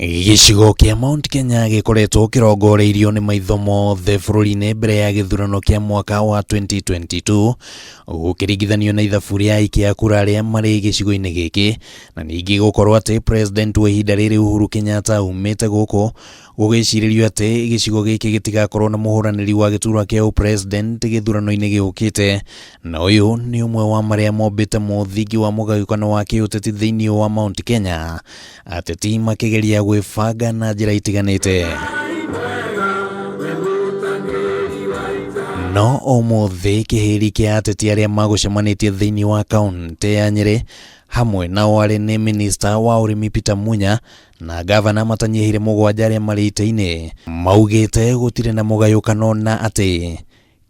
Gĩcigo kĩa Mount Kenya gĩkoretwo kĩrongoreirio nĩ maitho mothe bũrũri-inĩ mbere ya gĩthurano kĩa mwaka wa 2022 gũkĩringithanio na ithabu rĩa aikia a kura arĩa marĩ gĩcigo-inĩ gĩkĩ na ningĩ gũkorwo atĩ President wa ihinda rĩrĩ Uhuru Kenyatta aumĩte gũkũ gũgĩcirĩrio atĩ gĩcigo gĩkĩ gĩtigakorwo na mũhũranĩri wa gĩturwa kĩa ũpresident gĩthurano-inĩ gĩũkĩte na ũyũ nĩ ũmwe wa marĩa mombĩte mũthingi wa mũgayũkano wa kĩũteti thĩinĩ wa Mount Kenya ateti makĩgeria gwĩbanga na njĩra itiganĩte. No ũmũthĩ kĩhĩri kĩa ateti arĩa magũcemanĩtie thĩinĩ wa kaũntĩ ya Nyĩrĩ hamwe nao arĩ nĩ minista wa ũrĩmi Peter Munya na gavana matanyihĩire mũgwanja arĩa marĩ itĩ-inĩ maugĩte gũtirĩ na mũgayũkano na atĩ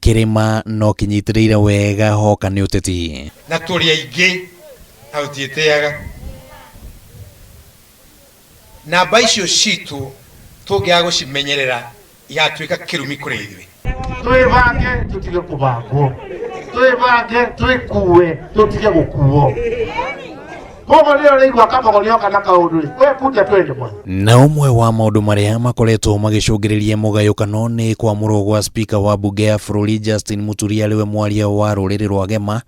kĩrĩma no kĩnyitĩrĩire wega hoka nĩ ũteti. Na tũrĩ aingĩ na tũtiĩtĩaga. Namba icio citũ tũngĩaga gũcimenyerera igatuĩka kĩrumi kũrĩ ithuĩ. Twĩbange tũtige kũbangwo, twĩbange twĩkue tũtige gũkuo. Koguo rĩrĩa ũraigua kamũgori oka na kaũndũ rĩ, we kunja twende mwana. Na ũmwe wa maũndũ marĩa makoretwo magĩcũngĩrĩria mũgayũkano nĩ kwamũrwo gwa spika wa mbunge ya bũrũri Justin Muturi arĩwe mwaria wa rũrĩrĩ rwa Gema,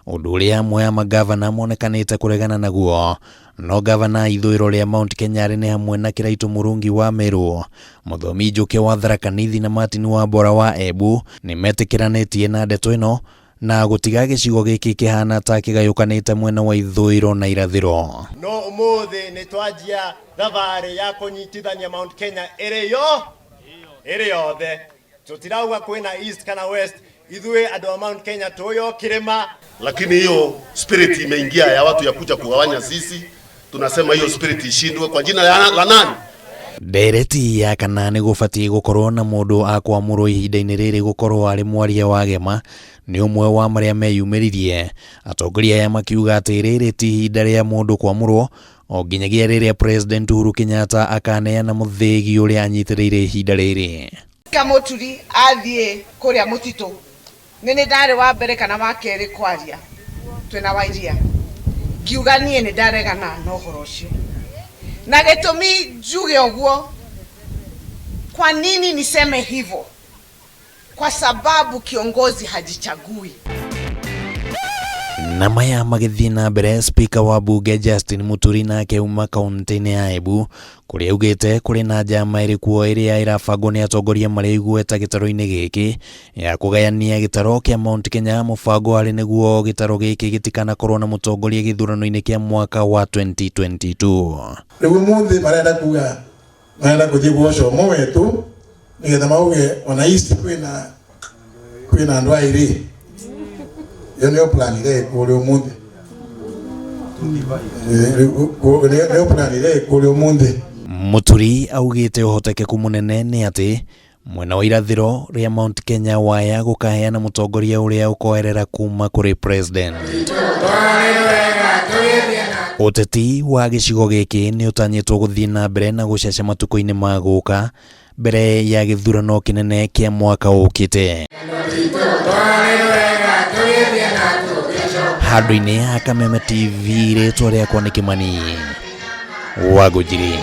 ũndũ ũrĩa amwe a magavana monekanĩte kũregana naguo. No gavana a ithũĩro rĩa Mount Kenya arĩ nĩ hamwe na Kĩraitũ Mũrungi wa Meru, Mũthomi Njũkĩ wa Tharaka Nithi na Martin Wambora wa Embu nĩ metĩkĩranĩtie na ndeto ĩno na gũtiga gĩcigo gĩkĩ kĩhana ta kĩgayũkanĩte mwena wa ithũĩro na irathĩro. No ũmũthĩ nĩ twanjia thabarĩ ya kũnyitithania Mount Kenya ĩrĩ yo ĩrĩ yothe. Tũtirauga kwĩna east kana west, ithuĩ andũ a Mount Kenya tũĩ o kĩrĩma. Lakini hiyo spirit imeingia ya watu ya kuja kugawanya sisi, tunasema hiyo spirit ishindwe kwa jina la nani? Ndereti ya kana nĩ gũbatiĩ gũkorwo na mũndũ akwamũrwo ihinda-inĩ rĩrĩ gũkorwo arĩ mwaria wa Gema nĩ ũmwe wa marĩa meyumĩririe. Atongoria aya makiuga atĩ rĩrĩ ti ihinda rĩa mũndũ kwamũrwo o nginyagia rĩrĩa President Uhuru Kenyatta akaneana mũthĩgi ũrĩa anyitĩrĩire ihinda rĩrĩ. Kamũturi athiĩ kũrĩa mũtitũ nĩ nĩ ndarĩ wa mbere kana wa kerĩ kwaria twĩna Wairia ngiuga niĩ nĩ ndaregana na ũhoro ũcio na gĩtũmi njuge ũguo. Kwa nini niseme hivyo? Kwa sababu kiongozi hajichagui. Na maya magĩthiĩ na mbere, spika wa bunge Justin Muturi nake uma kaunti-inĩ ya Embu kũrĩa augĩte kũrĩ na njama ĩrĩ kuo ĩrĩa ĩrabangwo nĩ atongoria marĩ igweta gĩtarũ-inĩ gĩkĩ ya kũgayania gĩtarũ kĩa Mount Kenya, mũbango arĩ nĩguo gĩtarũ gĩkĩ gĩtikanakorwo na mũtongoria gĩthurano-inĩ kĩa mwaka wa 2022. Rĩu ũmũthĩ marenda kuga marenda kũthiĩ guoca ũmwe wetu nĩgetha mauge ona East kwĩna kwĩna andũ aĩrĩ. Ĩyo nĩyo plan ĩrĩa ĩkũrĩa ũmũthĩ. Nĩyo plan ĩrĩa ĩkũrĩa ũmũthĩ. Muturi augĩte ũhotekeku mũnene nĩ atĩ mwena wa irathĩro rĩa Mount Kenya waya gũkaheana mũtongoria ũrĩa ũkoerera kuma kũrĩ president. Ũteti wa gĩcigo gĩkĩ nĩ ũtanyĩtwo gũthiĩ na mbere na gũceca matukũ-inĩ ma gũka mbere ya gĩthurano kĩnene kĩa mwaka ũkĩte. Handũ-inĩ ha Kameme TV, rĩtwa rĩakwa nĩ Kĩmani Wangũnjiri.